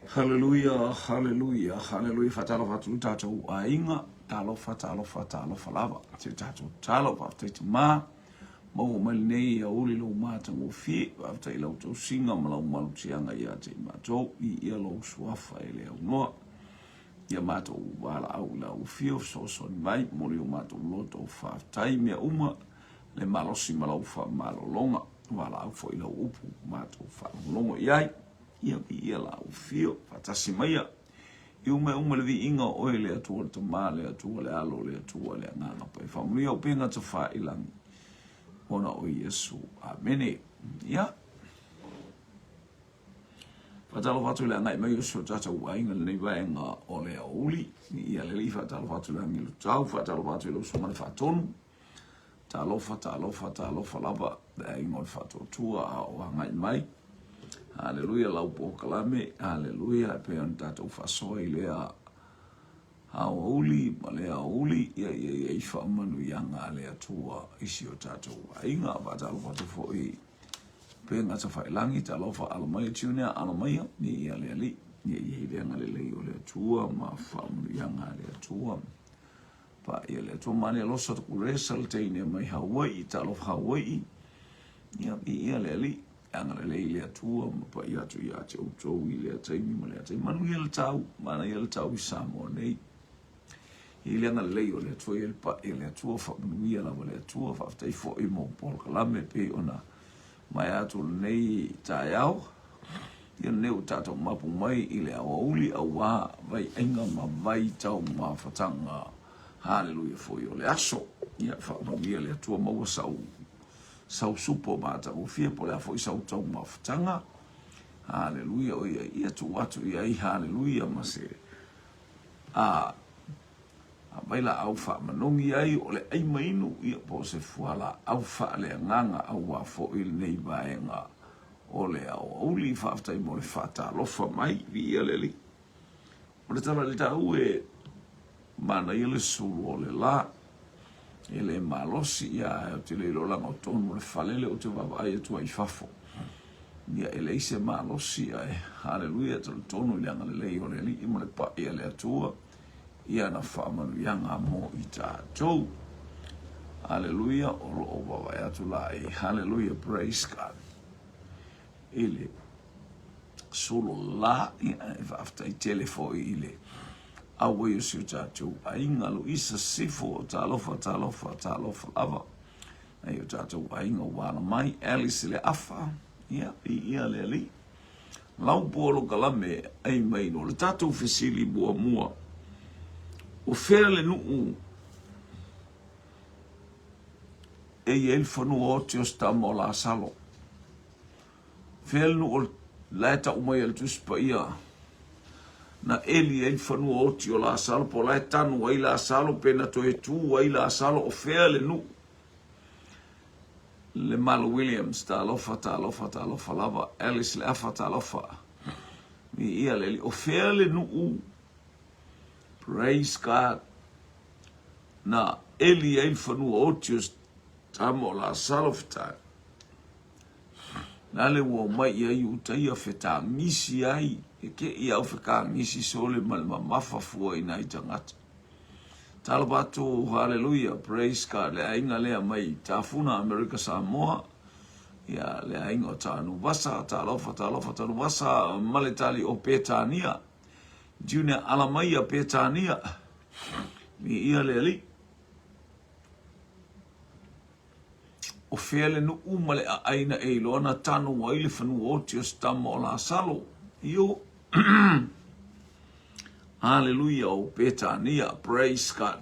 Haleluia, haleluia, haleluia. Faatalofa atu i tatou aiga. Talofa, talofa, talofa lava. Se tatou talo, faafetai Tama. Maua mai lenei aoauli lou matagofie. Faafetai i lau tausiga ma lau malosiaga ia te i matou. Viia lou suafa e le aunoa. Ia matou valaau i lau afio, fesoasoani mai, momoli o matou loto faafetai mea uma, le malosi ma lau faamalologa. Valaau foi i lau upu, matou faalogologo i ai. Ia viia lau afio, faatasi maia. I uma e uma le viiga o oe le Atua le Tama, le Atua le Alo, le Atua le Agaga Paia. Faamanuia upega tafailagi ona o Iesu. Amene. Ia. Faatalofa atu i le agai mai o si o tatou aiga i lenei vaega o le aoauli. Ia le Alii faatalofa atu i le agelu tau, faatalofa atu i lau susuga i le Faatonu. Talofa, talofa, talofa lava le aiga o le Faatuatua a o agai mai. Haleluia lau polokalame, haleluia e pei ona tatou faasoa i lea aoauli ma lea aoauli, ia ia i ai faamanuiaga a le Atua i si o tatou aiga. Faatalofa atu foi Upega Tafailagi, talofa alo maia Junior, alo maia, viia le Alii, ia i ai le agalelei o le Atua ma faamanuiaga a le Atua. Paia le Atua, Malia Losa Tukuresa le teine mai Hawaii, talofa Hawaii, ia viia le Alii, agalelei le Atua ma paia atu ia te outou i lea taimi ma lea taimi. Manuia le tau, manaia le tau i Samoa nei. I le agalelei o le Atua i le pai o le Atua, faamanuia lava le Atua, faafetai foi mo polokalame pei ona maea atu lenei taeao. Ia lenei ua tatou mapu mai i le aoauli auā vaiaiga ma vaitaumafataga. Haleluia foi o le aso. Ia faamanuia le Atua maua sau sau supo matagofie po o le a foi sau taumafataga. Haleluia o ia ia tuu atu i ai haleluia ma se a vailaau faamanogi ai o le ai ma inu, ia po o se fualaau faaleagaga auā foi lenei vaega o le aoauli. Faafetai mo le faatalofa mai, viia le Alii. O le tala i le tau e manaia le sulu o le la, e le malosi, ia ae ou te le iloa leaga o totonu o le fale lea ou te vaavaai atu ai i fafo. Ia e leai se malosi ae haleluia talitonu i le agalelei o le Alii ma le pai a le Atua i ana faamanuiaga mo i tatou. Haleluia o lo o vaavaai atu la i haleluia praise God i le solo la ia e faafetai tele foi i le auai o si o tatou aiga Luisa Sifo talofa talofa talofa lava Nai o tatou aiga ua ala mai, Alice le afa, ia, viia le Alii. Lau polokalame ai mai no le tatou fesili muamua. O fea le nuu e i ai le fanua oti o se tama o Lasalo? Fea le nuu o la e tau mai e le Tusi Paia na eli ai le fanua oti o Lasalo, po o la e tanu ai Lasalo, pe na toe tu ai Lasalo, o fea le nuu? Lemalu Williams, talofa, talofa, talofa lava. Alice Leafa, talofa. Viia le Alii. O fea le nuu? Praise God. Na eli ai le fanua oti o tama o Lasalo fetai. Nale ua omai i ai Iutaia fetagisi ai, e ke i au fekagisi sole ma le mamafa fua i nai tagata. Talofa atu, haleluia, praise God, le aiga lea mai Tafuna, Amerika Samoa, ia le aiga o Tanuvasa, talofa, talofa, Tanuvasa, ma le tali o Petania, Junior Alamaia Petania, viia le Alii. O fea le nuu ma le aai na e iloa na tanu ai le fanua oti o se tama o Lasalo? Io. Haleluia o Petania. Praise God.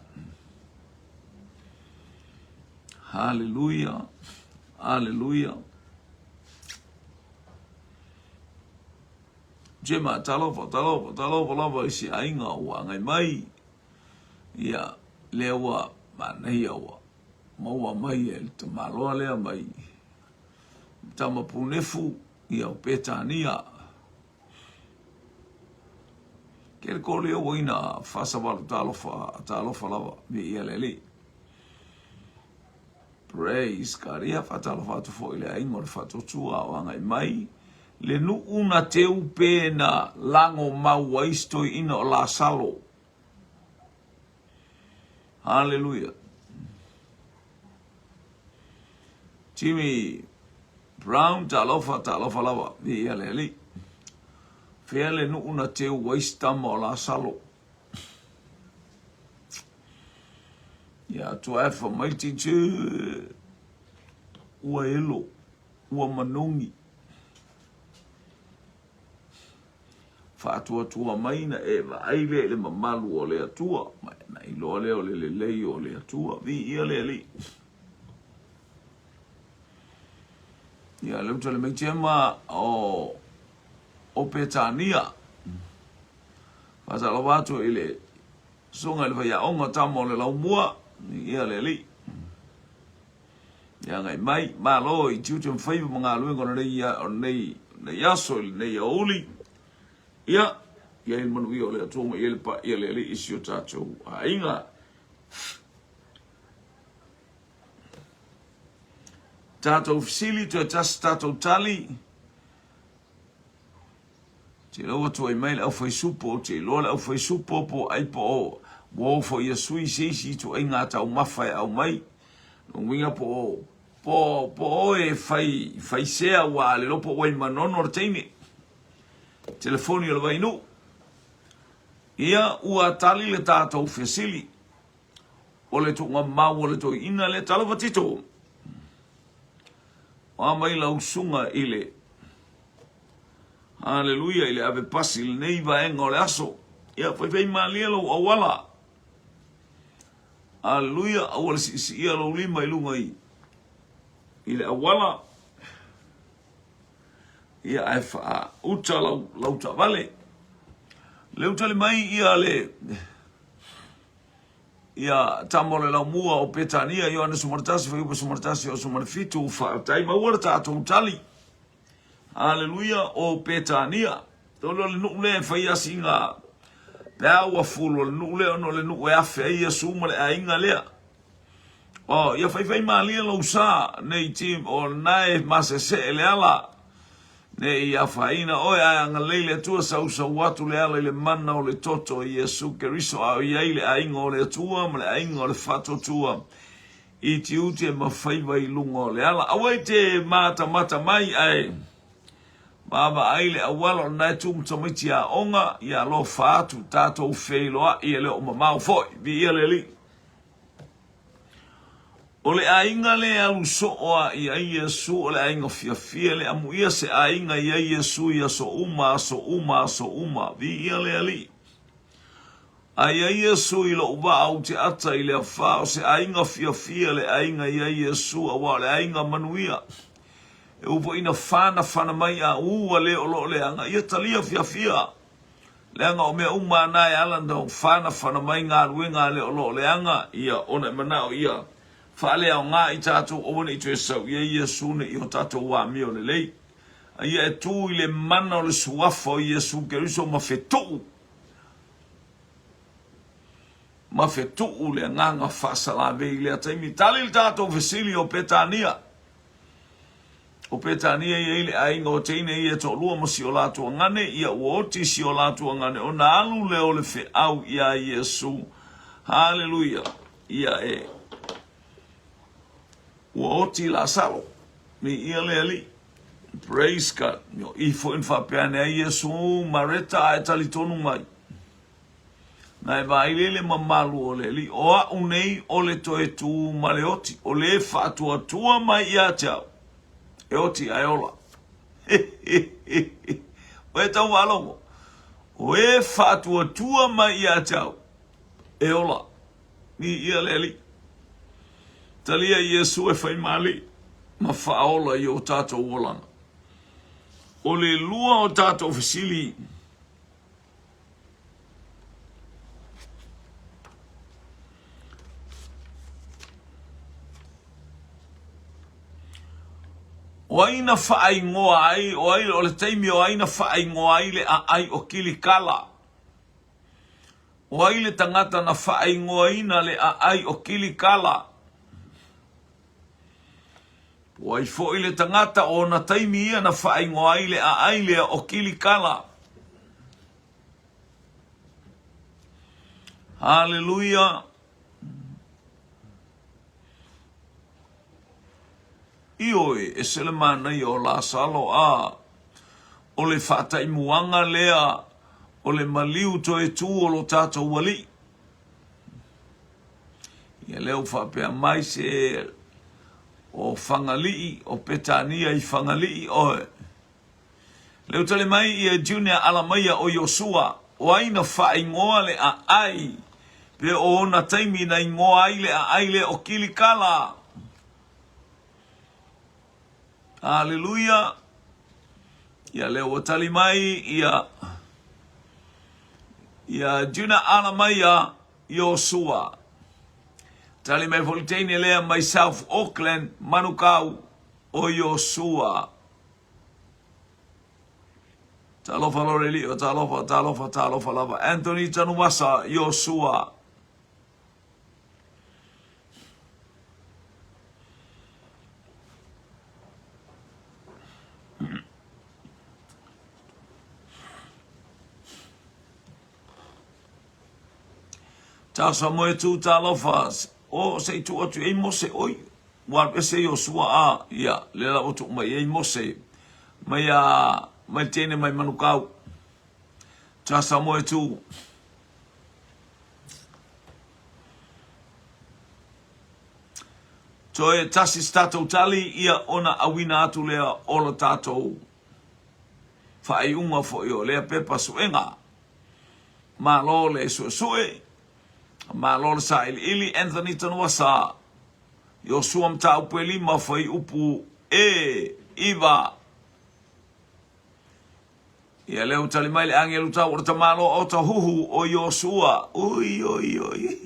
Haleluia. Haleluia. Jema, talofa, talofa, talofa lava i si aiga ua agai mai. Ia, lea ua manaia ua maua mai e le tamaloa lea mai Tama Punefu, ia o Petania. Ke le kole o ina fasavalu talofa, talofa lava, viia le Alii. Praise God. Ia, faatalofa atu foi i le aiga o le Faatuatua o agai mai. Le nuu na teu pe na lago mau ai si toeaina o Lasalo. Haleluia. Jimmy Brown, talofa, talofa lava, viia le Alii. Fea le nuu na teu ai si tama o Lasalo. Ia atu ae fa mai titi ua elo, ua manogi. Faatuatua mai na e vaai lea i le mamalu o le Atua, ma na iloa lea o le lelei o le Atua. Viia le Alii. Ia, le uta le mai tema o o Petania. Faatalofa atu i le susuga i le faiaoga tama o le laumua, viia le Alii. Ia agai mai, malo i tiute ma faiva ma galuega o lenei, o lenei, lenei aso i lenei aoauli. Ia, i ai le manuia o le Atua ma i ai le paia le Alii i si o tatou aiga. Tatou fesili, toe tasi tatou tali. Te iloa ua tuai mai le aufaisupo, ou te iloa le aufaisupo po o ai po o ua o foi ia sui se isi ituaiga taumafa e aumai. Lona uiga po o po po o e fai faisea ua le iloa po ua i Manono le teine. Telefoni o le Vainuu. Ia ua tali le tatou fesili. O le tuugamau o le toeaina lea talofa Tito. O a mai lau susuga i le Haleluia i le ave pasi i lenei vaega o le aso. Ia faifai malie lou auala. Haleluia, aua le siisiia lou lima i luga i, i le auala. Ia ae faauta lau, lau taavale. Le uta le mai ia le Ia, tama o le laumua o Petania, Ioane 11, fuaiupu 11 o 17, faafetai maua le tatou tali. Aleluia, o Petania. Tolu o le nuu lea e fai asiga peau a fulu o le nuu lea ona o le nuu e afe ai Iesu ma le aiga lea. Oh, ia faifai malie lou sa, nei team o lena e masesee le ala. Ne i afaina oe, ae agalelei le Atua, sausau atu le ala i le mana o le toto o Iesu Keriso, a o i ai le aiga o le Atua ma le aiga o le Faatuatua i tiute ma faiva i luga o le ala. Aua e te matamata mai, ae vaavaai le auala o lena e tu ma tamaiti aoga, ia alofa atu, tatou feiloai e le o mamao foi. Viia le Alii. O le aiga lea e alu soo a i ai Iesu, o le aiga fiafia lea, amuia se aiga i ai Iesu i aso uma, aso uma, aso uma. Viia le Alii. A i ai Iesu i lou vaa ou te ata i le afa, o se aiga fiafia le aiga i ai Iesu, aua o le aiga manuia. E ui foi ina fanafana mai a ua le o loo leaga, ia talia fiafia. Leaga o mea uma na e ala na fanafana mai galuega a le o lo o leaga, ia, ona e manao ia faaleaoga i tatou aua ne i toe sau i ai Iesu ne i o tatou amio lelei. A ia e tu i le mana o le Suafa o Iesu Keriso ma fetuu, ma fetuu le agaga faasalavei i lea taimi. Tali le tatou fesili o Petania. O Petania i ai le aiga o teine ia e toalua ma si o latou agane, ia ua oti si o latou agane ona alu lea o le feau iā Iesu. Haleluia! Ia e. Ua oti Lasalo. Viia le Alii. Praise God. Io i foi na faapea ane ai Iesu, Mareta, a e talitonu mai. Na e vaai lea i le mamalu o le Alii, o a'u nei o le toe tu ma le oti, o le faatuatua mai ia te au, e oti ae ola. O e tau faalogo, o e faatuatua mai ia te au, e ola. Viia le Alii. Talia Iesu e fai ma Alii ma faaola i o tatou olaga. O le lua o tatou fesili, O ai na faaigoa ai, o ai, o le taimi o ai na faaigoa ai le aai o Kilikala? O ai le tagata na faaigoaina le aai o Kilikala? Po ai foi le tagata o ona taimi ia na faaigoa ai le aai lea o Kilikala. Haleluia! Ioe, ese le manaia o Lasalo, a o le faataimuaga lea o le maliu toe tu o lo tatou Alii. Ia lea ua faapea mai se o Fagalii, o Petania i Fagalii oe. Lea ua tali mai ia Junior Alamaia o Iosua, o ai na faaigoa le aai pe o ona taimi na igoa ai le aai lea o Kilikala. Aleluia. Ia lea ua tali mai ia ia Juna Alamaia Iosua. Tali mai foi le teine lea mai South Auckland, Manukau, o Iosua. Talofa Lorelio, talofa, talofa, talofa lava. Anthony Tanuvasa, Iosua. Tausa moe tu talofa o se i tuu atu i ai Mose oi ua alu ese Iosua a ia lea la ua tuu mai i ai Mose mai a mai teine mai Manukau Tausa moe tu Toe tasi se tatou tali ia ona auina atu lea o le tatou faaiuga foi o lea pepa suega. Malo le suesue, malo le sailiili Anthony Tanuasa, Iosua Mataupu e 5 fuaiupu e 9. Ia lea ua tali mai le agelu tau o le tamaloa o Tahuhu o Iosua. Ui, ui, ui.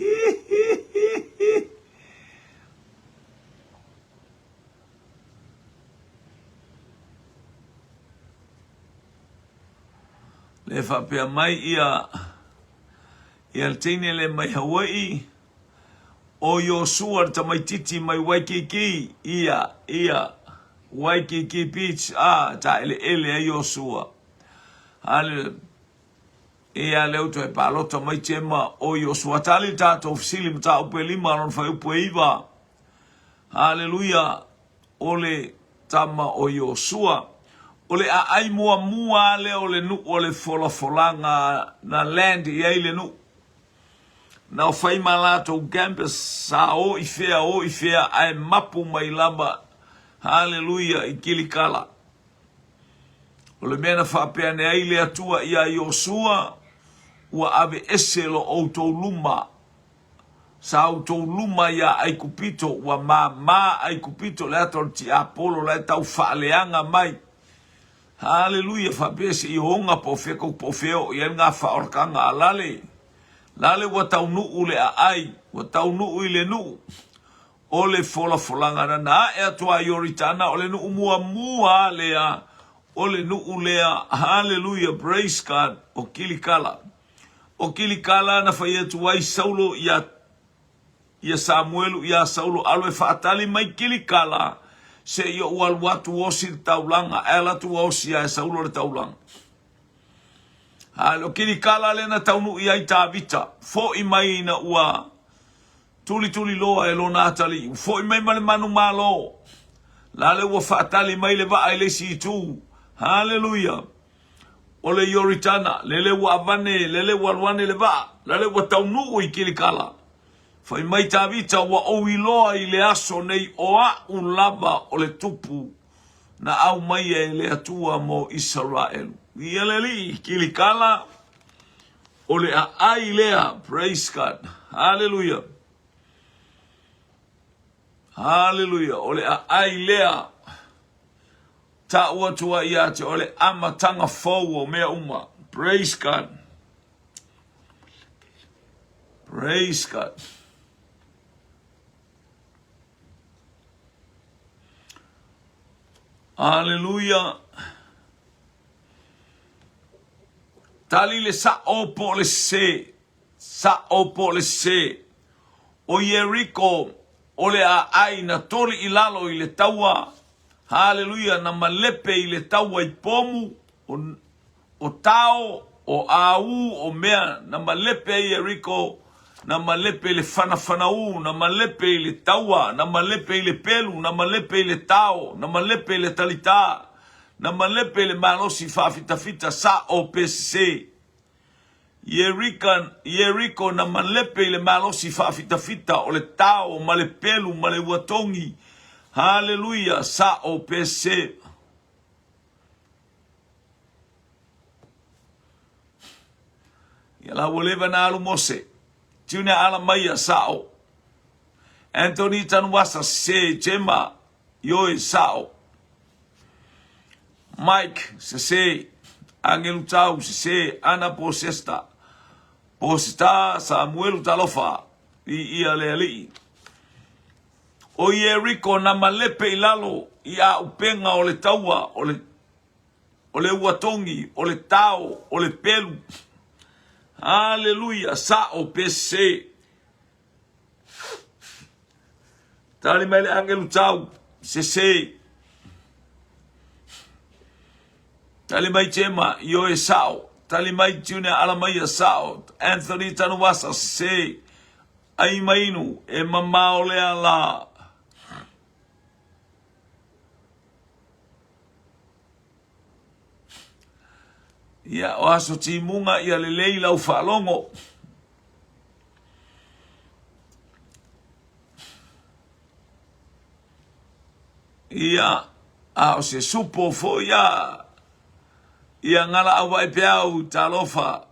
Le faapea mai ia ia le teine le mai Hawaii o Iosua le tamaititi mai Waikiki ia ia Waikiki Beach a taeleele ai Iosua. Haleluia. Ia lea ua toe palota mai Tema o Iosua. Tali le tatou fesili mataupu e 5 lona fuaiupu e 9. Haleluia. O le tama o Iosua. O le aai muamua lea o le nuu o le folafolaga na land i ai le nuu. Na fai ma latou campus, sa o i fea, o i fea, ae mapu mai lava, haleluia, i Kilikala. O le mea na faapea ane ai le Atua iā Iosua, ua aveese lo outou luma, sa outou luma iā Aikupito, ua māmā Aikupito, le ata o le tiapolo la e tau faaleaga mai. Haleluia, faapea se i oga po o fea kou po o fea o i ai le gafaolakaga a lale. Lale ua taunuu le aai, ua taunuu i le nuu o le folafolaga na na ae atu a Ioritana, o le nuu muamua lea, o le nuu lea, haleluia, praise God, o Kilikala. O Kilikala na fai atu ai Saulo ia Ia Samuelu iā Saulo, Alu e faatali mai Kilikala, seia ou alu atu osi le taulaga. Ae alu atu ua osi ia e Saulo le taulaga. A o Kilikala lea na taunuu i ai Tavita, fo'i mai ina ua tulituli loa e lona atalii, ua fo'i mai ma le manumalo. La lea ua faatali mai le vaa i le isi itu. Haleluia! O le Ioritana, lele ua avane, lele ua alu ane le vaa, lale ua taunuu i Kilikala. Fai mai Tavita, Ua ou iloa i le aso nei o a'u lava o le tupu na aumaia e le Atua mo Isaraelu. Ia le Alii, Kilikala, o le aai lea. Praise God. Hallelujah. Hallelujah. O le aai lea. Ta'u atu ai ia te o le amataga fou o mea uma. Praise God. Praise God. Aleluia. Tali le sa'o po o le sesē. Sa'o po o le sesē. O Ieriko o le aai na toli i lalo i le taua. Haleluia! Na malepe i le taua i pomu, o, o tao, o āū, o mea, na malepe ai Ieriko, na malepe i le fanafanaū, na malepe i le taua, na malepe i le pelu, na malepe i le tao, na malepe i le talitā, na malepe i le malosi faafitafita, sa'o pe sesē. Ierika, Ieriko na malepe i le malosi faafitafita o le tao ma le pelu ma le ua togi. Haleluia! Sa'o pe sesē. Ia la ua leva na alu Mose. Tiune ala mai a sa'o. Anthony Tanuasa sesē, Gemma, ioe, sa'o. Mike, sesē, Angelu Tau, sesē, Ana Posesta, Poseta, Samuelu Talofa, i ia le alii. O Ieriko na malepe i lalo i āupenga o le taua, o le, o le ua togi, o le tao, o le pelu. Haleluia, sa'o pe sesē. Tali mai le agelu tau, sesē. Tali mai Jema, ioe sa'o. Tali mai Junior Alamaia, sa'o. Anthony Tanuvasa, sesē. Ai mainu, e mamao lea la. Ia, o aso timuga ia lelei lau faalogo. Ia, a o se supo foi ia, ia ngala au vai peau, talofa.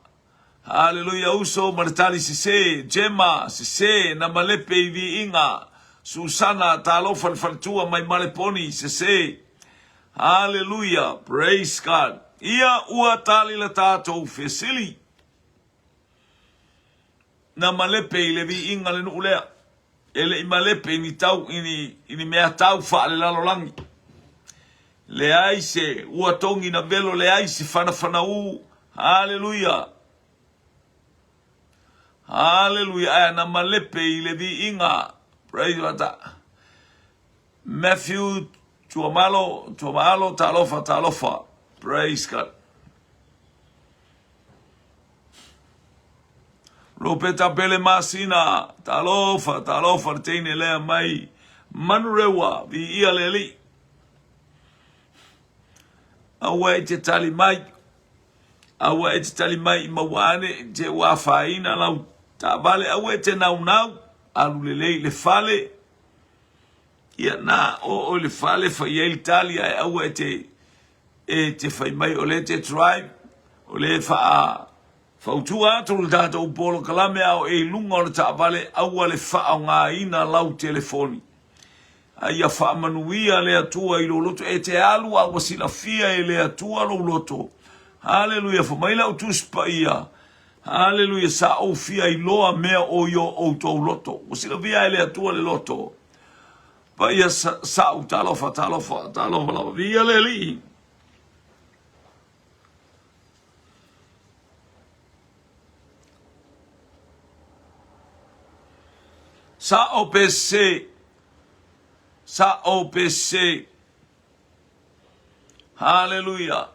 Haleluia uso ma le tali sese, Gemma, sese, na malepe i viiga, Susana, talofa le faletua mai Maleponi, sese. Haleluia, praise God. Ia ua tali la tatou fesili. Na malepe i le viiga le nuu lea. E le i malepe i ni tau, i ni, i ni mea tau faalelalolagi. Leai se ua togi na velo, leai se fanafanaū. Haleluia! Haleluia! Ae na malepe i le viiga. Praise God. Matthew Tuamalo, Tuamaalo, talofa, talofa. Praise God. Ropeta Pele Masina, talofa, talofa le teine lea mai Manurewa, viia le alii. Aua e te tali mai, aua e te tali mai i maua ane, te ua afaina lau taavale, aua e te naunau, alu lelei i le fale, ia na oo i le fale fai ai le tali, ae aua e te e te fai mai o lea e te drive, o lea e faa fautua atu le tatou polokalame a o e i luga o le taavale, aua le faaaogaina lau telefoni. A ia faamanuia le Atua i lou loto. E te alu a ua silafia e le Atua lou loto. Haleluia, fai mai lau Tusi Paia. Haleluia, sa ou fia iloa mea o i o outou loto. Ua silafia e le Atua le loto. Paia sa'u, talofa, talofa, talofa lava. Viia le Alii. Sa'o pe sesē. Sa'o pe sesē. Haleluia.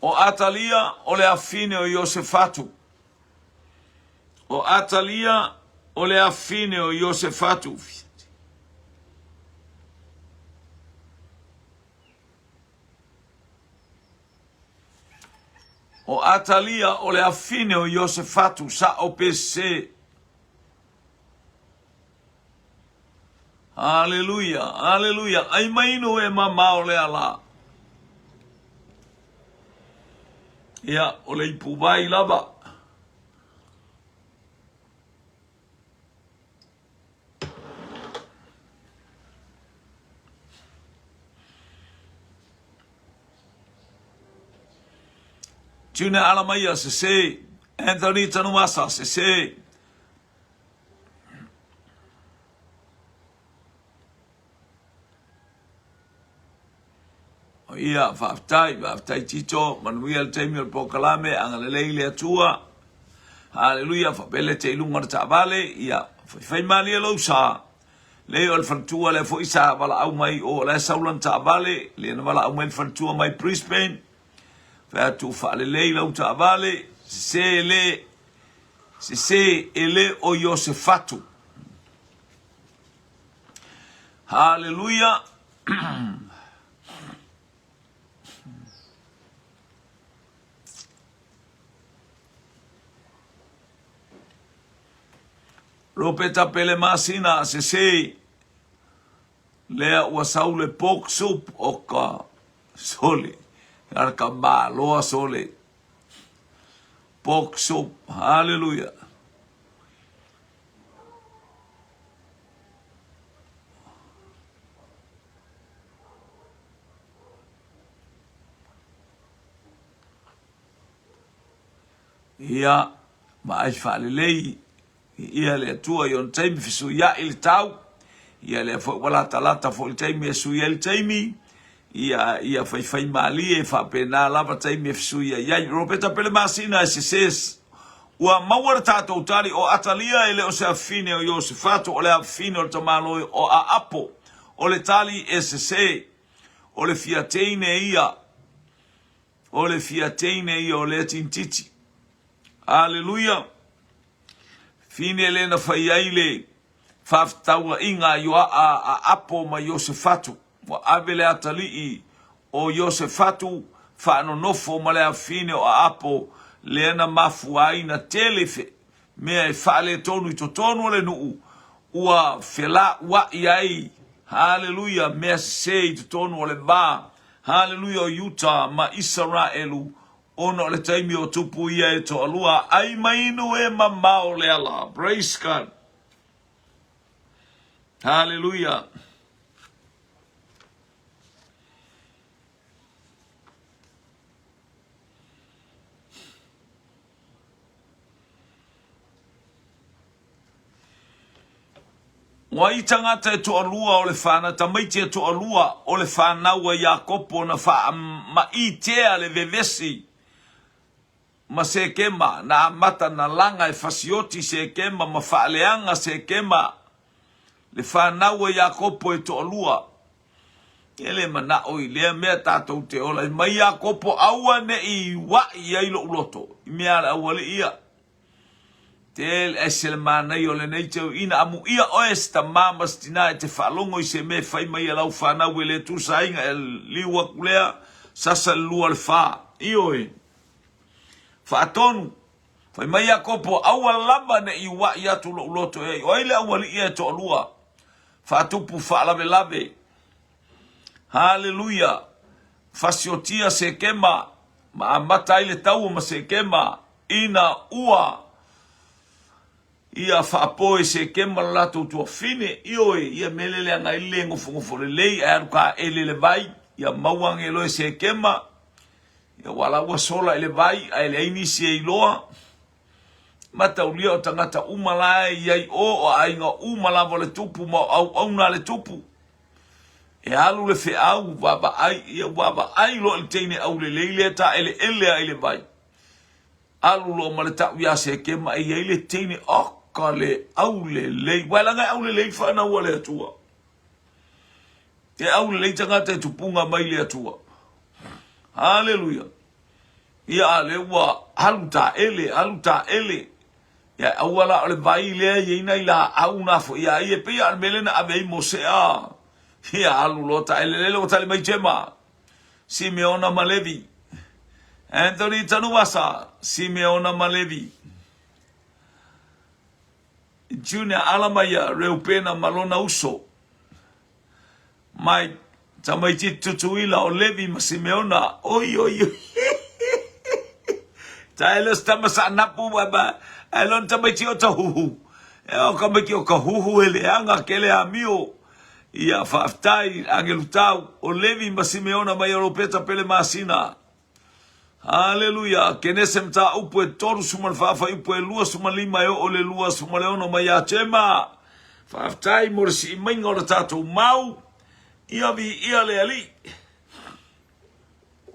O Atalia o le afine o Iosefatu. O Atalia o le afine o Iosefatu. O Atalia o le afine o Iosefatu, sa'o pe sesē. Aleluia, aleluia. Ai mainu e mamao lea la. Ia, o le ipuvai lava. Junior Alamaia, sesē. Anthony Tanumasa, sesē. Ia, faafetai, faafetai Tito, manuia le taimi o le polokalame, agalelei le Atua. Haleluia, faapele te i luga o le taavale, ia, faifai malie lou sa. Leai o le faletua lea foi sa valaau mai o la e sau lana taavale, lea na valaau mai le faletua mai Brisbane. Fai atu faalelei lau taavale, sese le sese e le o Iosefatu. Haleluia. Ropeta Pele Masina, sese lea ua sau le pork soup o ka sole a ka maloa sole pork soup hallelujah Ia, vaai faalelei ia le Atua i ona taimi fesuiai le tau, ia lea foi ua latalata foi le taimi e sui ai le taimi, ia, ia faifai malie faapena lava taimi e fesuiai ai. Ropeta Pelemasina e sese ua maua le tatou tali o Atalia e le o se afafine o Iosefato, o le afafine o le tamaloa o Aapo. O le tali e sese, o le fiateine ia. O le fiateine ia o lea tintiti. Aleluia! Fine le na fai ai le faafetauaiga a Ioaa a Apo ma Iosefatu. Ua ave le atalii o Iosefatu faanonofo ma le afafine o Aapo, lea na mafua ai na tele fe mea e faaletonu i totonu o le nuu, ua felauai ai, haleluia, mea sese i totonu o le va, haleluia, o Iuta ma Isaraelu, ona o le taimi o tupu ia e toalua, ai ma inu e mamao le ala. Praise God. Haleluia. O ai tagata e toalua o le fanau, tamaiti e toalua o le fanau a Iakopo na faamaʻitea le vevesi ma Sekema, na amata na laga e fasioti Sekema ma faaleaga Sekema, le fanau a Iakopo e toalua. E le manaʻo i lea mea tatou te ola ai. Mai Iakopo, aua ne i uaʻi ai loʻu loto i mea a le aualiʻi ia. Tele ese le manaia o lenei teuina, amuia oe e se tamā ma se tinā e te faalogo i se mea e fai mai e lau fanau e le tusa aiga e liu aku lea, sasa le lua le fa. Ioe. Faatonu. Fai mai Iakopo, aua lava ne i uaʻi atu loʻu loto e ai. O ai le aualiʻi ia e toalua? Faatupu faalavelave. Haleluia! Fasiotia Sekema ma amata ai le taua ma Sekema ina ua ia faapoe Sekema lo latou tuafine. Ioe, ia mea le leaga ai le le nofonofo lelei ae alu kaele i le vai, ia maua age loa e Sekema. Ia ua la ua sola i le vai ae leai nisi e iloa. Mataulia o tagata uma la e i ai o, o aiga uma lava o le tupu ma o auauna a le tupu. E alu le feau, vaavaai, ia vaavaai loa i le teine aulelei lea taeleele ai i le vai. Alu loa ma le tau iā Sekema e i ai le teine, oka le aulelei. Uae laga e aulelei fanau a le Atua. E aulelei tagata e tupuga mai le Atua. Haleluia. Ia a lea ua alu taele, alu taele. Ia aua la o le vai lea e i ai nai laau na foi ia ia pei a o le mea lea na ave ai Mose a. Ia alu loa taele lele ua tali mai Jema. Simeona ma Levi. Anthony Tanuvasa, Simeona ma Levi. Junior ala mai ia Reupena ma lona uso. Mai tamaiti Tutuila o Levi ma Simeona. Oi, oi, oi. Tae se tama sa napu ma ma ai lon tamaiti o tahuhu. E o ka maiki o ka huhu e leanga ke le amio. Ia faafetai angelu tau o Levi ma Simeona mai o Ropeta Pele Masina. Haleluia! Kenese mataupu e 34 fuaiupu e 25 e oo i le 26 mai ia Jema. Faafetai mo le sii maiga o le tatou mau. Ia viia le Alii.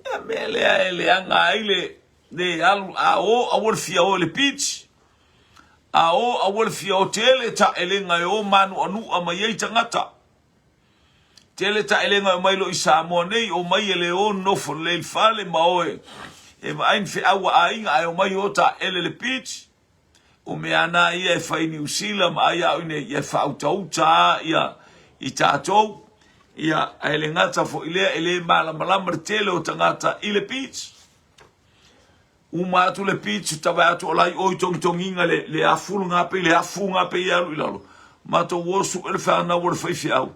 Ia mea lea e leaga ai le le alu a o, aua le fia o i le beach. A o aua le fia o tele taelega e o manuanu'a mai ai tagata. Tele taelega e omai loa i Samoa nei, omai e le o nofo lelei i le fale ma o e vaai ni feau a aiga ae omai o taele i le beach. O mea na ia e fai i Niu Sila ma ai a o inei, ia e faautauta a ia i tatou. Ia, ae le gata foi lea, e le malamalama le tele o tagata i le beach. Uma atu le beach, tavae atu o la i o i togitogiga le, le afulu ngā pei, le afu ngā pei e alu i lalo. Matou o suʻe le fanau o le faifeau,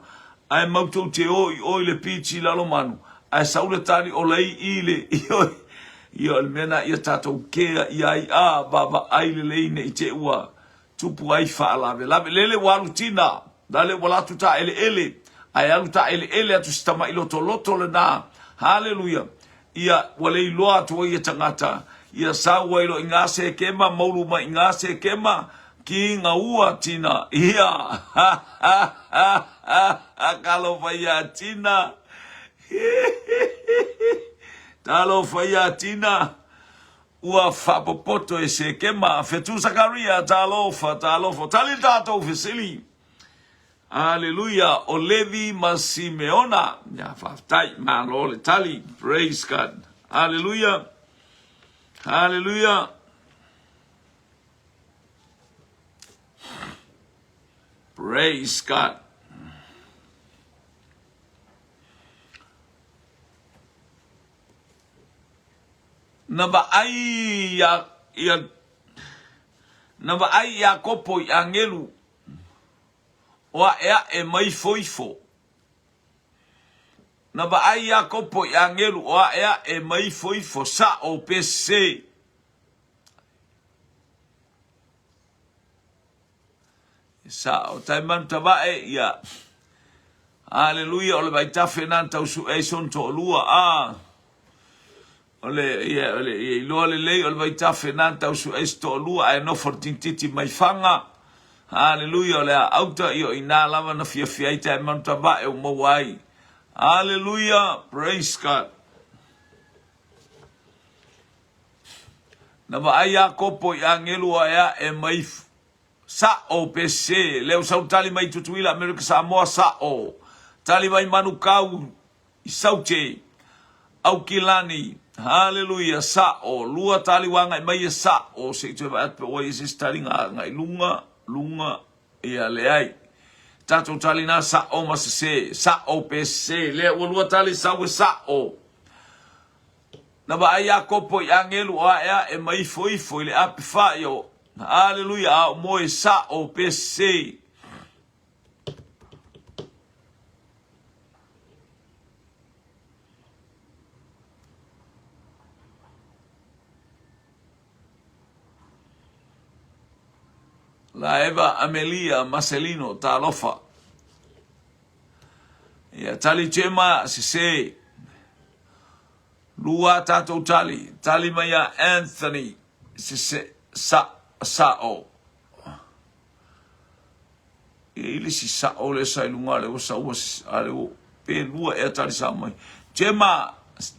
ae matou te o i o i le beach i Lalomanu, ae sau le tali o la i i le, ia o le mea na ia tatou kea ia ai a vaavaai lelei ne i te ua tupu ai faalavelave. Lele ua alu tina, lale ua latu taeleele, ae alu taeleele atu si tamaʻi lotoloto lena. Haleluia! Ia, ua le iloa atu ai e tagata, ia sau ai loa i ngā Sekema, maulu mai i ngā Sekema, ki nga ua tina. Ia, ha, ha, ha, ha, ha, talofa iā tina. Hi, hi, hi, hi. Talofa iā tina. Ua faapopoto e Sekema. Fetu Sakaria, talofa, talofa. Tali le tatou fesili. Aleluia, o Levi ma Simeona. Ia, faafetai, malo le tali. Praise God. Aleluia. Aleluia. Praise God. Na vaai ia, ia na vaai Iakopo i agelu o aʻeaʻe ma ifoifo. Na vaai Iakopo i agelu o aʻeaʻe ma ifoifo, saʻo pe sesē. Saʻo, tai manu tavae, ia. Aleluia, o le vaitafe na tau suʻe ai sona toʻalua. A, o le, ia, o le, ia, iloa lelei o le vaitafe na tau suʻe ai se toʻalua, ae nofo le tintiti mai Faga. Aleluia, o le a auta, ia o inā lava na fiafia ai tai manu tavae o maua ai. Aleluia, praise God. Na vaai Iakopo i agelu o aeae mai Saʻo pe sē. Lea ua sau tali mai Tutuila, Amerika Samoa, saʻo. Tali mai Manukau i Saute, Aukilani, haleluia, saʻo. Lua tali ua agai mai e saʻo. Se i toe vaai atu pe ua i ai se isi taliga agai luga, luga, ia leai. Tatou tali na saʻo ma sesē, saʻo pe sesē. Lea ua lua tali sau e saʻo. Na vaai Iakopo i agelu o aʻeaʻe ma ifoifo i le ape faʻi o Aleluia a o moe saʻo pe sesē. Laeva Amelia Marcelino talofa. Ia tali Chema sesē. Lua tatou tali, tali mai a Anthony sese sa saʻo. E i le isi saʻo lea sa i luga le ua saua a le ua pe lua ea tali sa mai. Chema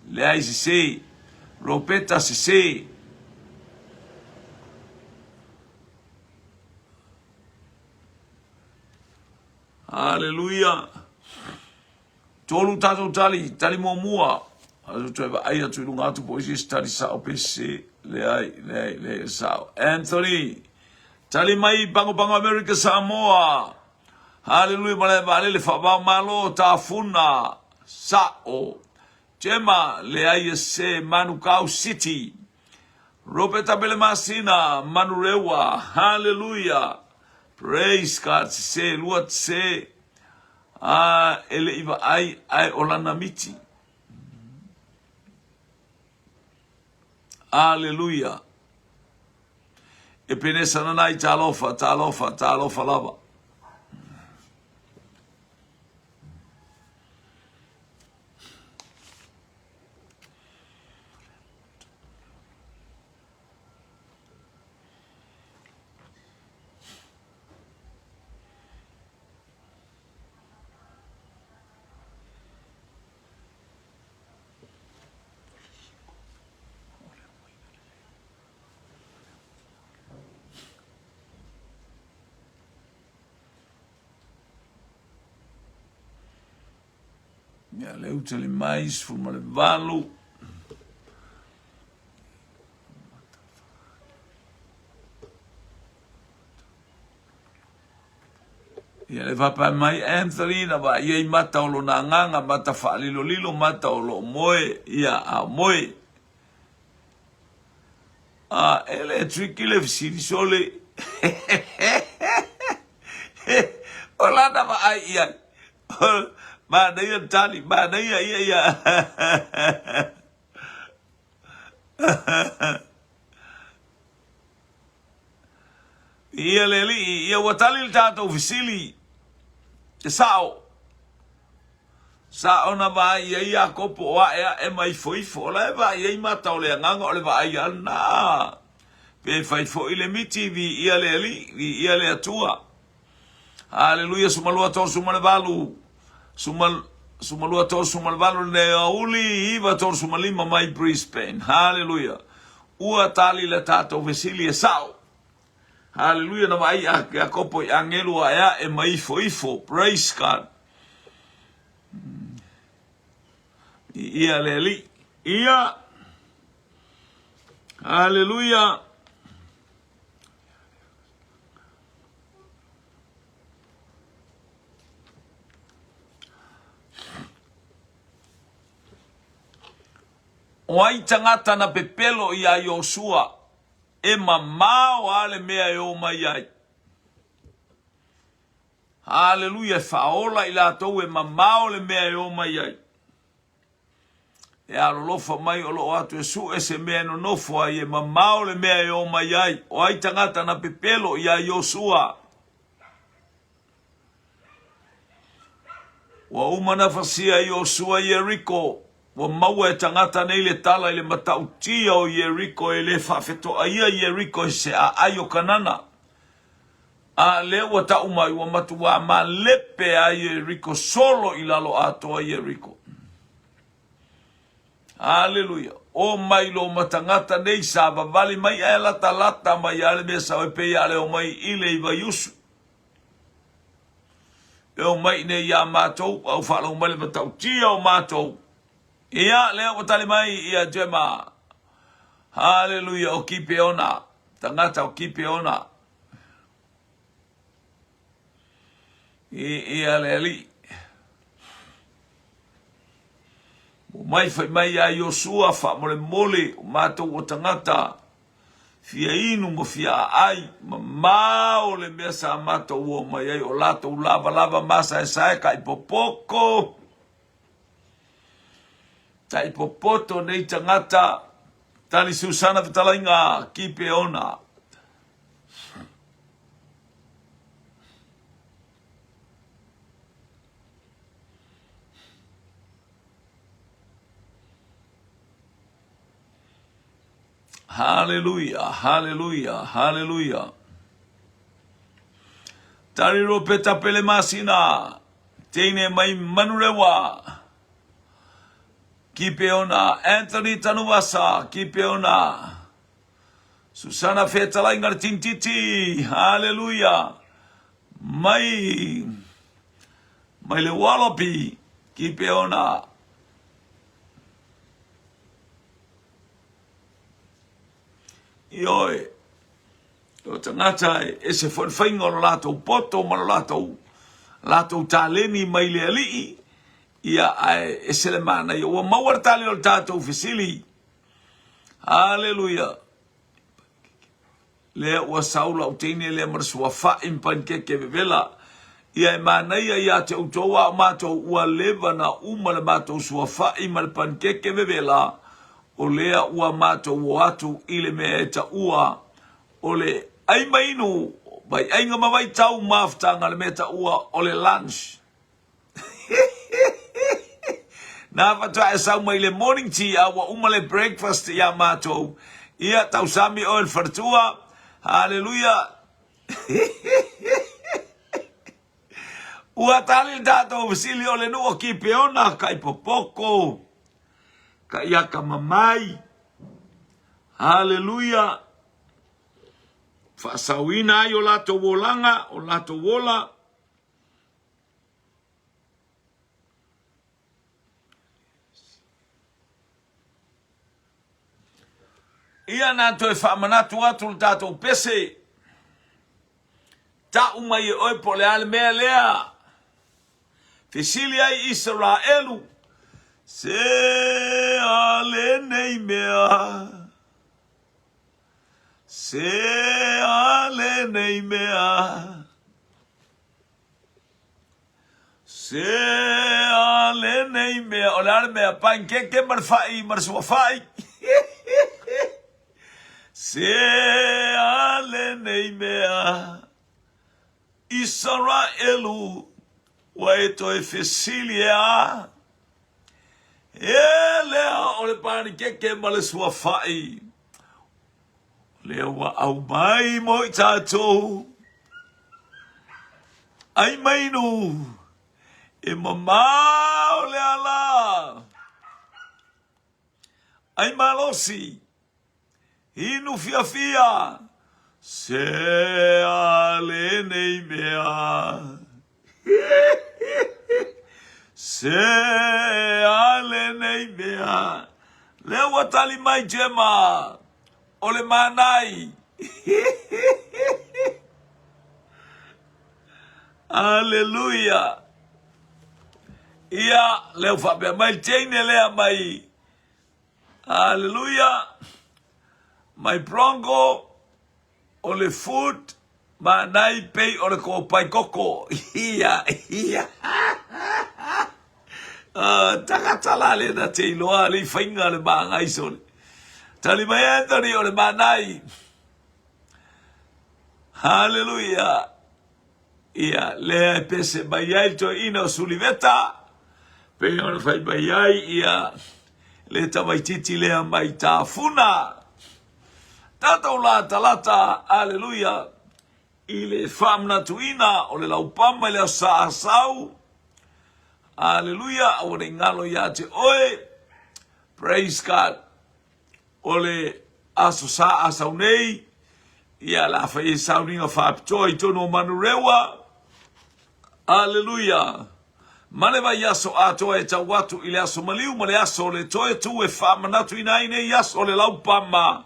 leai sese, Ropeta sese. Haleluia. Tolu tatou tali, tali muamua. A o toe vaai atu i luga atu po o isi tali sao pe sese. Leai, leai, leai, sao. Anthony, tali mai Pago Pago America Samoa. Haleluia malae vaalele faavao malo tafuna sao. Gemma, leai e se Manukau City. Roberta Belemasina, Manurewa. Haleluia. Praise God. Sese, lua sese. A e le i vaai ae o lana miti. Aleluia. E penesa nana i talofa, talofa, talofa lava. Ia, lea ua tali mai, 18. Ia le faapea mai Anthony na vaai ai mata o lona agaga, mata faalilolilo, mata o lo o moe, ia a o moe. A e le tricky le fesili sole. O lana vaai i ai. Manaia le tali, manaia ia ia. Ia le Alii, ia ua tali le tatou fesili, e sao. Sao na vaai ai Iakopo o ae ae ma ifoifo, o la e vaai ai mata o le agaga o le vaai lava lena. Pe fai foi le miti, viia le Alii, viia le Atua. Haleluia, sumalua 38, suma, sumalua 38 lenei aoauli, 9 35 mai Brisbane. Haleluia. Ua tali le tatou fesili e sao. Haleluia, na vaai a Iakopo i agelu ae ae ma ifo ifo. Praise God. Ia le Alii. Ia. Haleluia. O ai tagata na pepelo iā Iosua, e mamao a le mea e o mai ai. Haleluia, e faaola i latou e mamao le mea e o mai ai. E alolofa mai o lo o atu e sue se mea e nonofo ai, e mamao le mea e o mai ai. O ai tagata na pepelo iā Iosua? Ua uma na fasia e Iosua Ieriko, ua maua e tagata nei le tala i le matautia o Ieriko e le faafetoaia Ieriko e se aai o Kanana. A lea ua tau mai ua matuā malepe a Ieriko solo i lalo atoa Ieriko. Aleluia. O mai lo ma tagata nei sa vavali mai ae latalata mai a le mea sao e pei a le o mai i le i Vaiusu. E o mai nei iā matou, a ua faalogo mai le matautia o matou. Ia, lea ua tali mai ia Jema. Haleluia, o Kipeona, tagata o Kipeona. I, ia le Alii. Mo mai fai mai iā Iosua, faamolemole, o matou o tagata, fia inu ma fia aai, mamao le mea sa matou o mai ai, o latou lavalava masaesae taipopoko, taipopoto nei tagata, tali Susana fetalaiga Kipeona. Haleluia, haleluia, haleluia. Tari Ropeta Pele Masina, teine mai Manurewa, Kipeona, Anthony Tanuvasa, Kipeona, Susana Fetalaiga le Tintiti, haleluia, mai, mai le Wallaby, Kipeona, Ioe, o tagata e ese foi le faiga o lo latou poto ma lo latou, latou taleni mai le alii, ia ae ese le manaia. Ua maua le tali o le tatou fesili. Haleluia. Lea ua sau lau teine lea ma le suafa'i ma panikeke vevela. Ia e manaia ia te outou a o matou ua leva na uma le matou suafa'i ma le panikeke vevela, o lea ua matou o atu i le mea e taua o le ai ma inu, vaiaiga ma vaitau mafutaga le mea taua o le lunch. Na faatoa e sau mai le morning tea a ua uma le breakfast iā matou. Ia tausami oe le faletua. Haleluia. Ua tali le tatou fesili o le nuu o Kipeona, kai popoko, kai akamamai. Haleluia. Faasauina ai o latou olaga, o latou ola. Ia na toe faamanatu atu le tatou pese. Ta'u mai e oe po o le a le mea lea. Fesili ai Isaraelu, Se a lenei mea? Se a lenei mea? Se a lenei mea? O le a le mea? Panikeke ma le fa'i ma le suafa'i. Se a lenei mea? Isaraelu, ua e toe fesili e a? E lea o le panikeke ma le suafa'i, o lea ua aumai mo i tatou. Ai mainu, e mamao le ala. Ai malosi, Inu fiafia, se a lenei mea. Se a lenei mea. Lea ua tali mai Gemma, o le manai. Aleluia. Ia, lea ua faapea mai le teine lea mai Aleluia! Mai Bronco o le food manai pei o le kopai koko. Ia, ia. Uh, tagata la le na te iloa le whainga le maangai sole. Tali mai Anthony o le manai. Hallelujah. Ia, lea e pese mai ai le toeaina o Suliveta, pei ona fai mai ai ia le tamaititi lea mai Tafuna. Tatou latalata, aleluia, i le faamanatuina o le laupama i le Aso Sa Asau, aleluia, aua ne i galo ia te oe, praise God. O le Aso Sa Asau nei, ia la fai ai sauniga faapitoa i totonu o Manurewa. Aleluia! Ma le vaiaso atoa e tau atu i le aso maliu ma le aso o le toe tu e faamanatuina ai nei aso o le laupama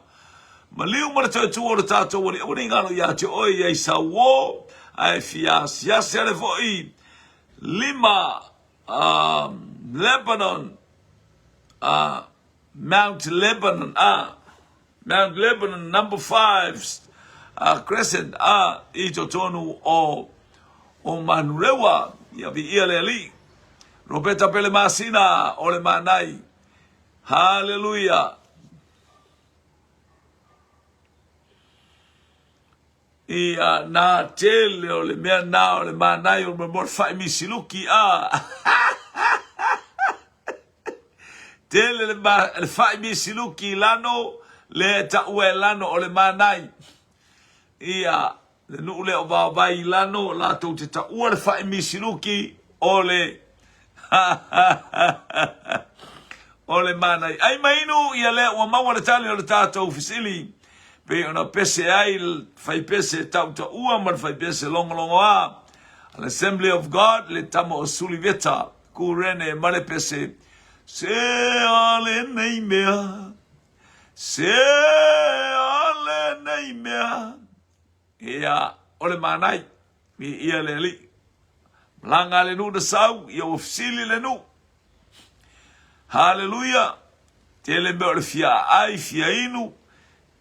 maliu ma le toe tu o le tatou Alii. Aua ne i galo ia te oe ia i sauō, ae fia asiasi ale foi lima Lebanon Mount Lebanon, a Mount Lebanon number 5 a Crescent a i totonu o o Manurewa ia viia le Alii. Ropeta Pele Masina o le Manai. Hallelujah. Ia nā tele o le mea nā o le Manai o le mo le whai misiluki a. Tele le, ma, le whai misiluki i lano, le taua e lano o le Manai. Ia, le nuu lea o Vaovai i lano, latou te taua le whai misiluki o le o le Manai. Ai mainu ia lea ua maua le tali o le tatou fesili. Pei ona pese ai le faipese tautaua ma le faipese logologoa a le Assembly of God, le tama o Suliveta, Kurene ma le pese, Se a lenei mea, se a lenei mea. Ia, o le manai, i ia le alii. Malaga le nuu na sau, ia ua fesili le nuu. Haleluia! Tele mea o le fia aai, fia inu,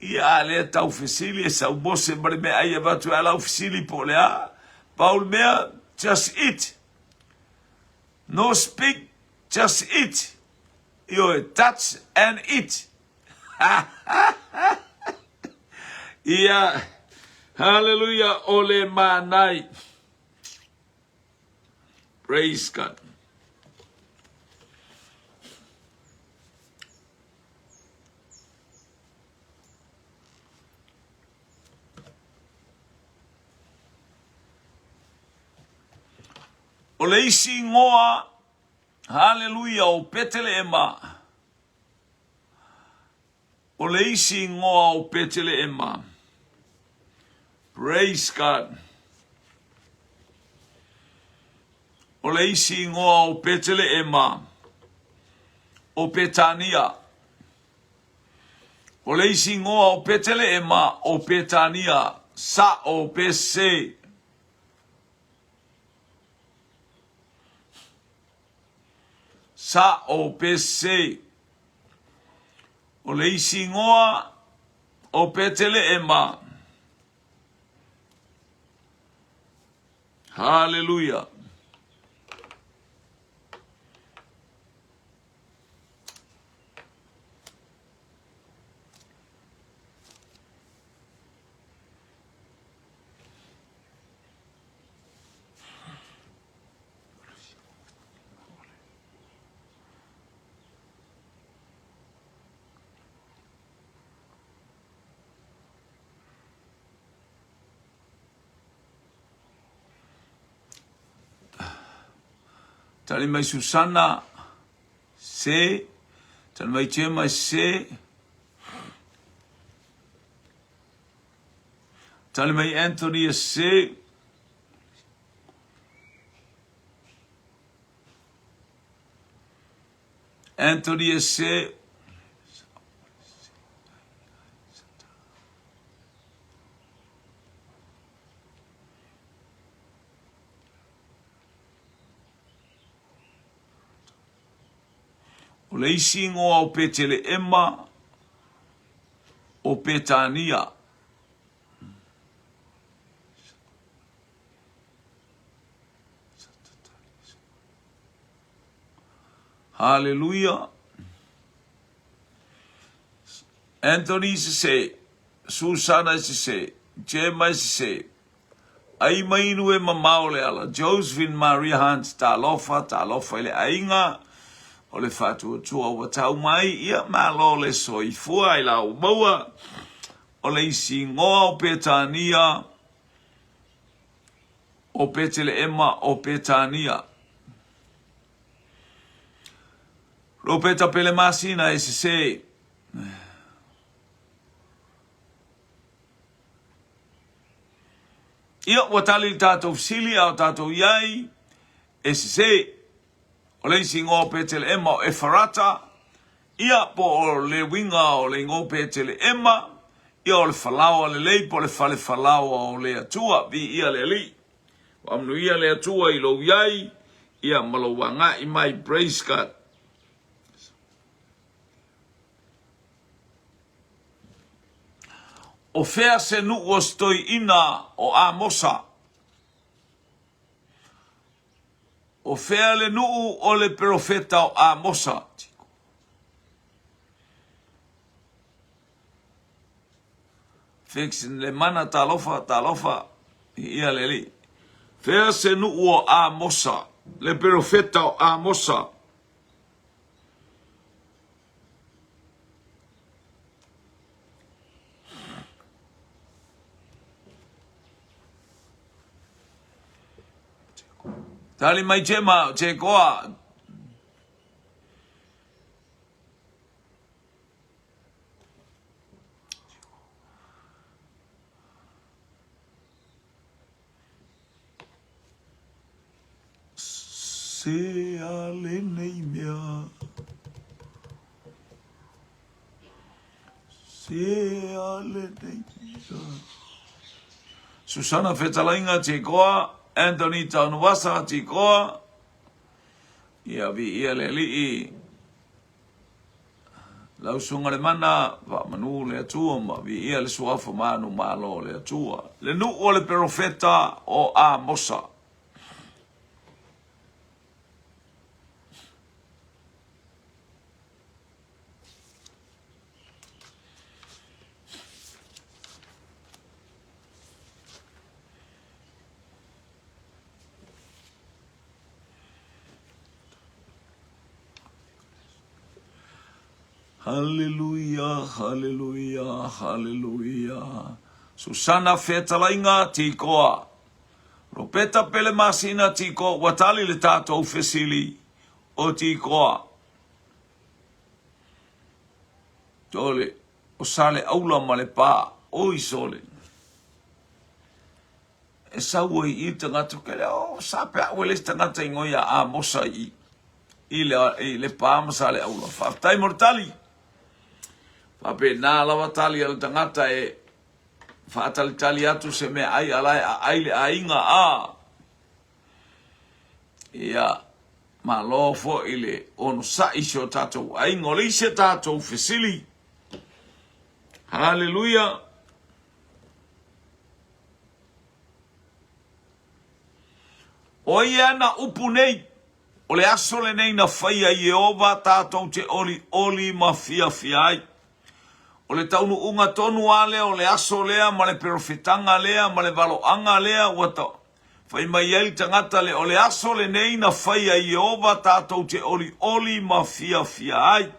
ia a lea tau fesili e sau mose ma le meaai e avatu e a lau fesili po o le a. Pau le mea, just eat. No speak, just eat. Ioe, touch and eat. Ia, haleluia, o le manai. Praise God. O le isi ingoa, haleluia, o Peteleema. O le isi ingoa o Peteleema. Praise God. O le isi ingoa o Peteleema, o Petania. O le isi igoa o Peteleema o Petania, sa'o pe sese. Sa'o pe sese. O le isi igoa o Peteleema. Haleluia. Tali mai Susana, se. Tali mai Chema, se. Tali mai Anthony, se. Anthony, se. O le isi igoa o Peteleema, o Petania. Haleluia. Anthony sese, Susana sese, Jema sese, Ai mai inu e mamao le ala, Josephine Maria Hunt, talofa, talofa i le aiga o le faatuatua ua tau mai, ia malo le soifua i la ua maua, o le isi igoa o Petania, o Peteleema o Petania. Ropeta Pelemasina e sese. Ia, ua tali le tatou fesili a o tatou i ai, e sese. O le isi igoa o Peteleema o Efarata, ia, po o le uiga o le igoa o Peteleema, ia o le falaoa lelei po o le fale falaoa o le Atua. Viia le Alii. Faamanuia le Atua i lou i ai, ia ma lou agai mai. Praise God. O fea se nuu o se toeaina o Amosa? O fea le nuu o le perofeta o Amosa? Fix le mana talofa talofa i ia le alii. Fea se nuu o Amosa, le perofeta o Amosa? Tali mai Jema, Jekoa. Se a lenei mea. Se a lenei mea. Susana Fetalaiga Tikoa, Anthony Taunuvasa Tikoa, ia viia le alii. Lau Susuga le Mana, faamanu le Atua ma viia le suafa manumalo o le Atua. Le nuu o le perofeta o Amosa. Haleluia, haleluia, haleluia. Susana Fetalaiga Tikoa. Ropeta Pelemasina Tikoa, ua tali le tatou fesili o Tikoa. Tole, o Saleaula ma le pā, oi sole. E sau ai i tagata ke lea, oh, sa pe au e le isi tagata ingoa ia Amosa i i le, i le pā ma Saleaula. Faafetai mo le tali. Faapena lava tali a le tagata e faatalitali atu se meaai a la e aai le aiga a. Ia, malo foi le onosai i si o tatou aiga. O le isi a tatou fesili. Haleluia! O ai ana upu nei? O le aso lenei na faia e Ieova tatou te olioli ma fiafia ai. O le taunuuga tonu lava lea o le aso lea ma le perofetaga lea ma le valoaga lea ua fai mai ai le tagata lea, o le aso lenei na faia e Ieova tatou te olioli ma fiafia ai.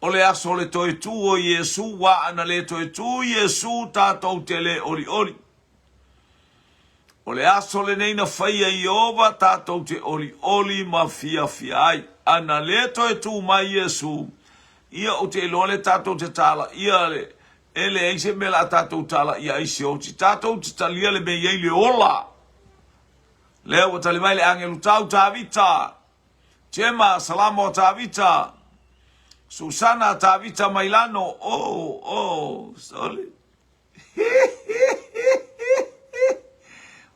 O le aso o le toe tu o Iesu, ua ana le toe tu Iesu tatou te le olioli. O le aso lenei na faia e Ieova tatou te olioli ma fiafia ai. A na le toe tu mai Iesu, ia ou te iloa le tatou te talaia le, e leai se mea la tatou talaia ai se oti. Tatou te talia le mea i ai le ola. Lea ua tali mai le agelu tau Tavita, Jema, Salamo a Tavita, Susana Tavita Mailano, oh, oh, sorry.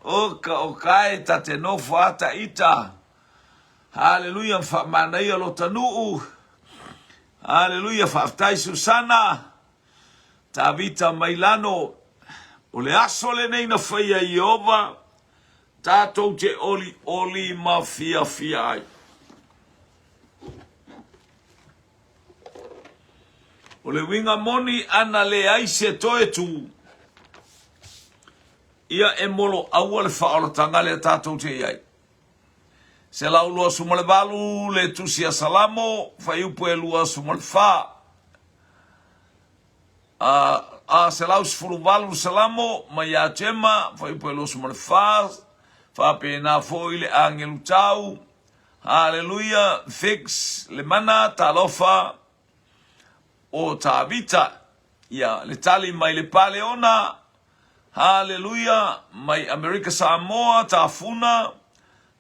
O ka o kae ta te nofo ata ita. Haleluia, whaamanaia lo tanuu. Haleluia, whaaftai Susana. Tavita Mailano. O le aso lenei na whaia i Ieova, tatou te oli oli ma fia fia ai. O le uiga moni ana leai se toe tu, ia e moloaua le faaolataga lea tatou te i ai. 128 le tusi a Salamo, fuaiupu e 24. A, a 118 Salamo mai ia Jema, fuaiupu e 24, faapena foi le agelu tau, Haleluia, Fix, le mana, talofa, o Tavita. Ia, le tali mai le Paleona, haleluia, mai Amerika Samoa, Tafuna,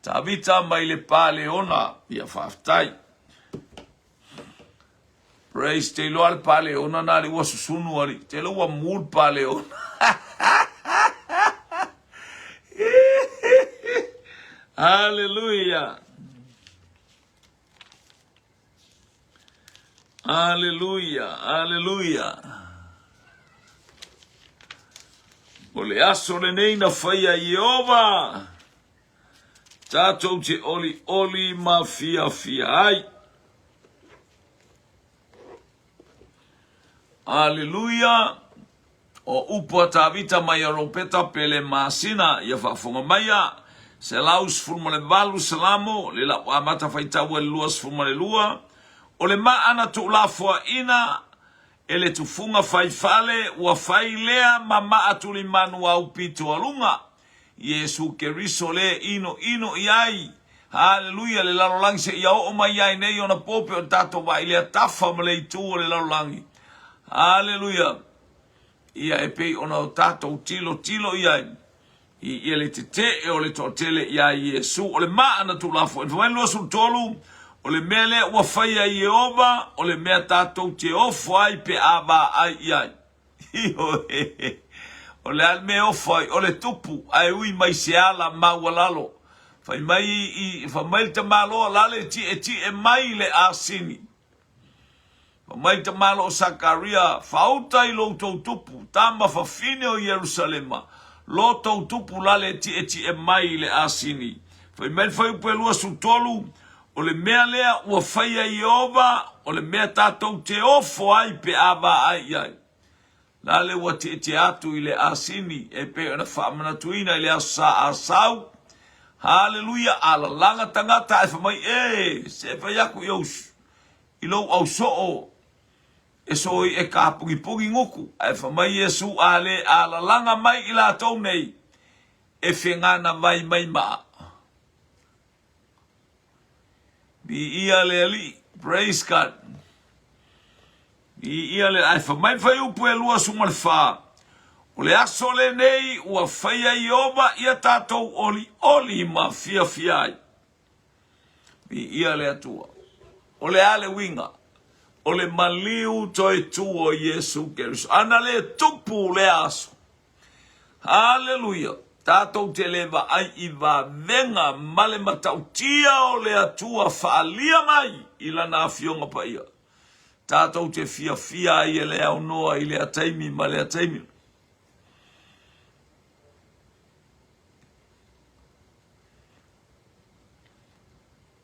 Tavita mai le Paleona. Ia, faafetai. Praise, te iloa le Paleona na ali ua susunu ali. Te iloa ua mu le Paleona. Hallelujah. Aleluia, aleluia. O le aso lenei na faia e Ieova, tatou te olioli ma fiafia ai. Aleluia. O upu a Tavita mai a Ropeta Pele Masina, ia faafofoga maia, 118 Salamo, le lau amata faitau ai le 22, O le maana tuulafoaina e le tufuga fai fale ua fai lea ma maa tulimanu au pito aluga, Iesu Keriso le inoino i ai, haleluia, le lalolagi seia oo mai ai nei ona po pe o tatou vaai lea tafa ma le itu o le lalolagi. Haleluia. Ia e pei ona o tatou tilotilo i ai, i ia le tetee o le toatele iā Iesu, o le maa na tuulafoaina. Fai mai le 23, o le mea lea ua faia e Ieova, o le mea tatou te ofo ai pe a vaai i ai. Ioe, o le a le mea e ofo ai? O le tupu, ae ui mai se ala maualalo. Fai mai i, fai mai le tamaloa, la le tietie mai le asini. Fai mai le tamaloa o Sakaria, Faauta i lo outou tupu, tama fafine o Ierusalema, lo tou tupu la le tietie mai le asini. Fai mai le fuaiupu e 23, O le mea lea ua faia e Ieova, o le mea tatou te ofo ai pe a vaai i ai. La le ua tietie atu i le asini e pei ona faamanatuina i le Aso Sa Asau. Haleluia! A lalaga tagata ae fai mai, E, se fai aku i ou, i lou ausoo e soi e kapugipugi guku. Ae fai mai Iesu, A le a lalaga mai i latou nei, e fegana vai mai maa. Viia le Alii. Praise God. Viia le ae fai mai fuaiupu e 24. O le aso lenei ua faia Ieova ia tatou olioli ma fiafia ai. Viia le Atua. O le a le uiga? O le maliu toe tu o Iesu Keriso. Ana le tupu lea aso. Haleluia! Tatou te le vaai i vavega ma le matautia o le Atua faaalia mai i Lana Afioga Paia. Tatou te fiafia ai e le aunoa i lea taimi ma lea taimi.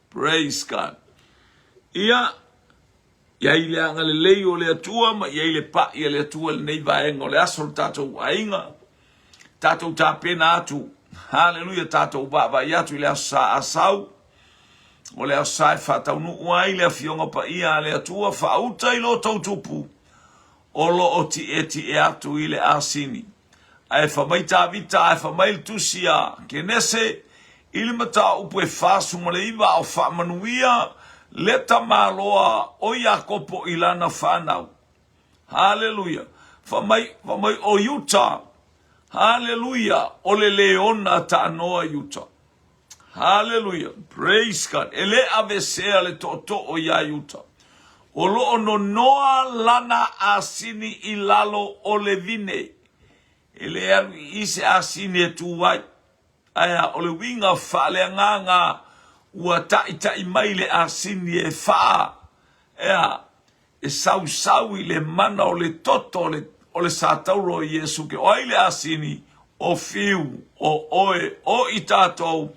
Praise God. Ia, i ai le agalelei o le Atua ma i ai le pa'i a le Atua i lenei vaega o le aso le tatou aiga. Tatou tapena atu, haleluia, tatou vaavaai atu i le Aso Sa Asau, o le Aso Sa e faataunuu ai le Afioga Paia a le Atua, faauta i lo tou tupu o lo o tietie atu i le asini. Ae fa mai Tavita, ae fa mai le tusi a Kenese i le mataupu e 49 a o faamanuia le tamaloa o Iakopo i lana fanau. Haleluia! Fa mai, fa mai o Iuta. Haleluia! O le leona taanoa Iuta. Haleluia! Praise God! E le avesea le tootoo iā Iuta. O lo o nonoa lana asini i lalo o le vine. E le alu i i se asini e tu ai. Ae a, o le uiga faaleagaga ua taʻitaʻi mai le asini e faa, ea, e sausau i le mana o le toto o le, o le satauro o Iesu ke o ai le asini, o fiu, o oe, o i tatou.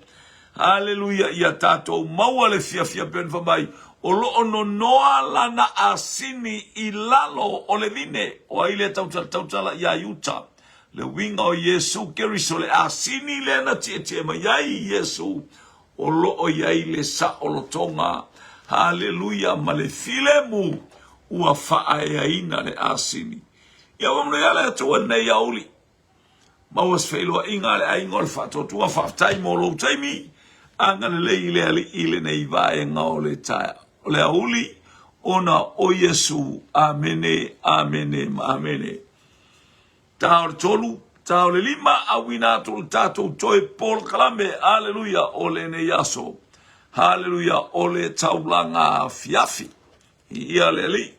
Haleluia, ia tatou maua le fiafia pei ona fai mai, o lo o nonoa lana asini i lalo o le vine. O ai lea tautala, tautala iā Iuta. Le uiga o Iesu Keriso, le asini lea na tietie mai ai Iesu, o lo o i ai le saolotoga, haleluia, ma le filemu ua faaeaina le asini. Ia faamanuia le Atua i lenei aoauli. Maua se feiloaiga a le aiga o le faatuatua. Faafetai mo lou taimi. Agalelei i le Alii i lenei vaega o le taeao, o le aoauli, ona o Iesu. Amene, amene ma amene. Ta o le tolu, ta o le lima, auina atu le tatou toe polokalame, aleluia, o lenei aso, haleluia, o le taulaga afiafi. Ia le Alii.